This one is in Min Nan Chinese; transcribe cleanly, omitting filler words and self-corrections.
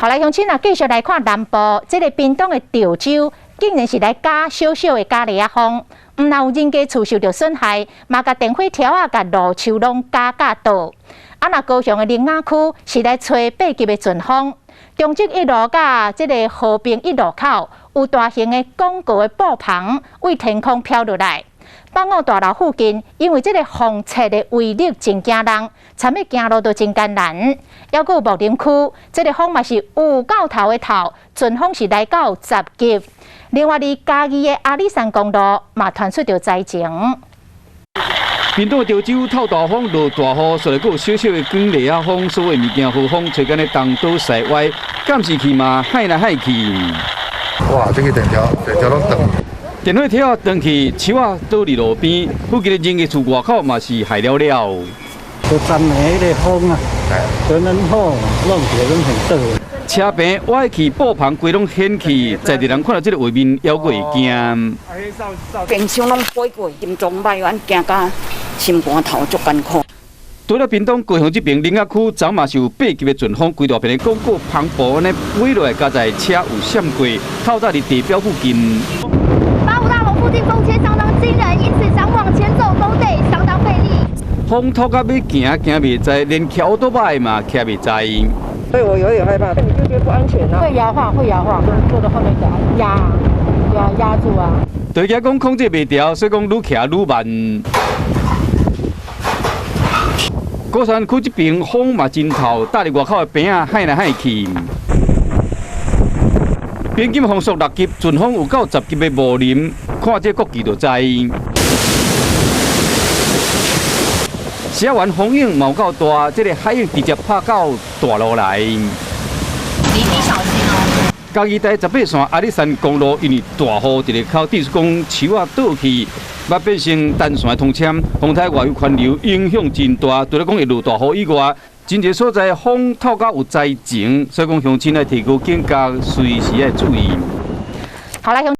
好來，鄉親啊，繼續來看南部這个屏東的潮州，竟然是來加小小的咖喱仔風，毋但有人家厝受著損害，嘛共電火柱仔佮路樹攏咬甲倒。啊，若高雄的苓雅區是來吹8級的陣風，中正一路佮這个和平一路口有大型的廣告的布棚對天空飄落來。北五大樓附近，因為這个風切的威力真驚人，踮咧行路都真艱難。猶閣有木林區，這个風嘛是有夠透的透，陣風是來到10級。另外，佇嘉義的阿里山公路嘛傳出著災情。屏東的潮州透大風落大雨，煞來閣有小小的捲螺仔風，所有物件予風吹甲呢東倒西歪，監視器嘛害來害去。哇！這个電條電條攏斷。電火柱仔斷去，樹仔倒佇路邊，附近的人家厝外口嘛是害了了。就昨暝彼个風啊，可能好，攏起來攏很倒。車棚歪去，布棚規攏掀去，在地人看著這个畫面，猶閣會驚。冰箱攏飛過，心臟歹，阮驚甲心肝頭足艱苦。除了屏東高雄這邊，苓雅區昨嘛是有8級的陣風，規大片的廣告帆布按呢飛落來，加在車有閃過，透早佇地標附近。八五大樓附近風切相當驚人，因此想往前走都得相當費力。風透甲欲行行袂知，連騎歐多擺嘛騎袂知。所以我有點害怕，你就覺得不安全啊。會搖晃，會搖晃，坐到後面壓壓壓住啊。對家講控制袂牢，所以講愈騎愈慢。鼓山區這邊風嘛真透，搭佇外口的棚仔海來海去。平均風速6級，陣風有夠10級的霧林，看這國旗就知。社員風湧嘛有夠大，這个海湧直接拍到大路來。你小心哦。嘉義台18線阿里山公路因為大雨，一个口，致使講樹仔倒去，嘛變成單線通車，風台外圍環流影響真大。除了講會落大雨以外，真濟所在風透甲有災情，所以講鄉親愛提高警覺，隨時愛注意。好來，鄉。